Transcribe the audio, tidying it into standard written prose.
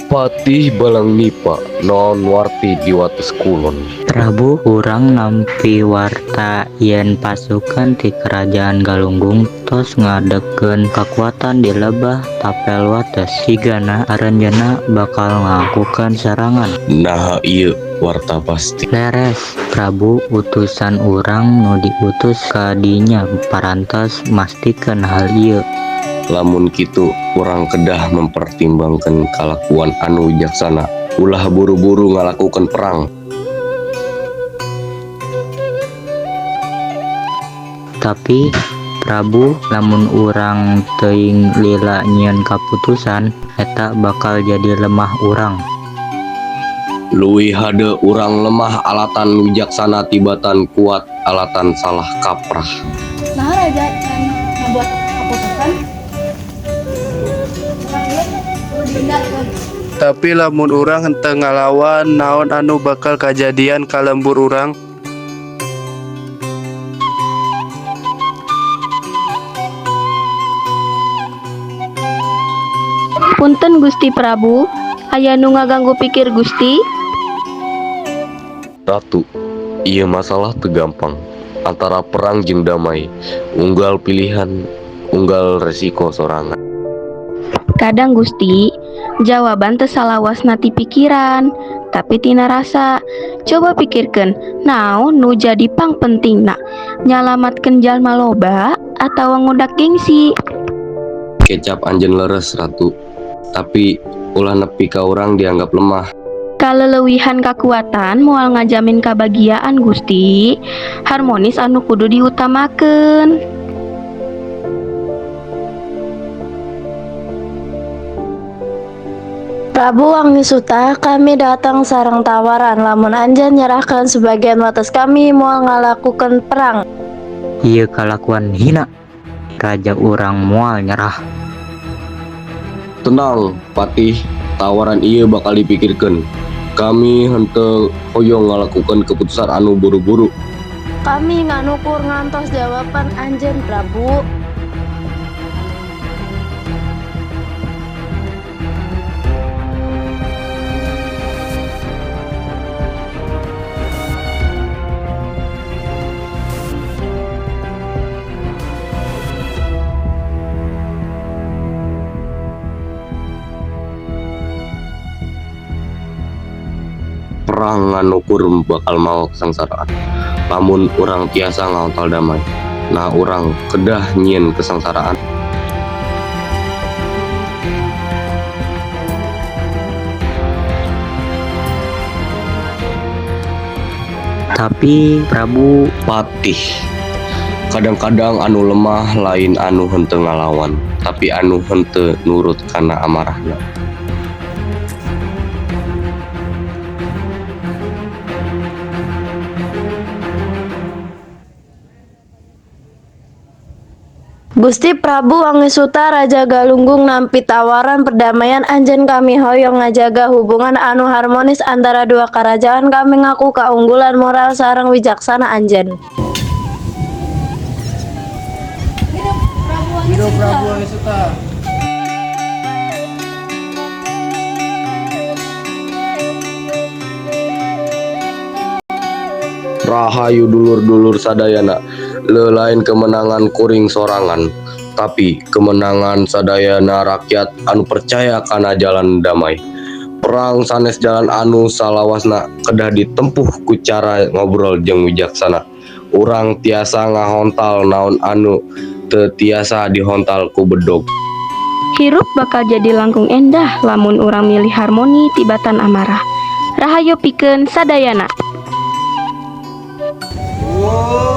Patih Balangnipa, naon warti di wates kulon? Prabu, urang nampi warta yen pasukan ti Kerajaan Galunggung tos ngadegkeun kakuatan di lebah tapel wates. Sigana aranjeunna bakal ngalakukeun serangan. Naha ieu warta pasti? Leres, Prabu, utusan urang nu diutus ka dinya parantos mastikeun hal ieu. Lamun kitu urang kedah mempertimbangkeun kalakuan anu wijaksana, ulah buru-buru ngalakukeun perang. Tapi Prabu, lamun urang teuing lila nyieun kaputusan, eta bakal jadi lemah urang. Leuwih hade urang lemah alatan wijaksana tibatan kuat alatan salah kaprah. Naha raja can ngabuat kaputusan? Perang ieu kudu diundakeun. Tapi lamun urang henteu ngalawan, naon anu bakal kajadian ka lembur urang? Punten Gusti Prabu, aya nu ngaganggu pikir Gusti? Ratu, ieu masalah teu gampang. Antara perang jeung damai, unggal pilihan, unggal resiko sorangan. Kadang Gusti, jawaban teu salawasna ti pikiran, tapi tina rasa. Coba pikirkeun, naon nu jadi pangpentingna? Nyalamatkeun jalma loba atawa ngudak gengsi? Kecap anjeun leres, Ratu. Tapi ulah nepi ka urang dianggap lemah. Kaleleuwihan kakuatan moal ngajamin kabagiaan Gusti. Harmonis anu kudu diutamakeun. Prabu Wangisuta, kami datang sareng tawaran lamun anjeun nyerahkeun sebagian wates, kami moal ngalakukeun perang. Ieu kalakuan hina. Raja urang moal nyerah. Tenang, Patih, tawaran ieu bakal dipikirkeun. Kami henteu hoyong ngalakukeun keputusan anu buru-buru. Kami nganukur ngantos jawaban anjeun, Prabu. Perang nganukur bakal mawa kesangsaraan. Lamun urang tiasa ngahontal damai, naha urang kedah nyieun kesangsaraan? Tapi Prabu, Patih, kadang-kadang anu lemah lain anu henteu ngalawan, tapi anu henteu nurut kana amarahna. Gusti Prabu Wangisuta, Raja Galunggung nampi tawaran perdamaian anjeun. Kami hoyong ngajaga hubungan anu harmonis antara dua kerajaan. Kami ngaku kaunggulan moral sareng wijaksana anjeun. Hidup Prabu Hidup Wangisuta. Prabu Wangisuta. Rahayu dulur-dulur sadayana, lain kemenangan kuring sorangan, tapi kemenangan sadayana rakyat anu percaya kana jalan damai. Perang sanes jalan anu salawasna, kedah ditempuh ku cara ngobrol jeung wijaksana. Urang tiasa ngahontal naon anu teu tiasa dihontal ku bedog. Hirup bakal jadi langkung endah lamun urang milih harmoni tibatan amarah. Rahayu pikeun sadayana. Wow.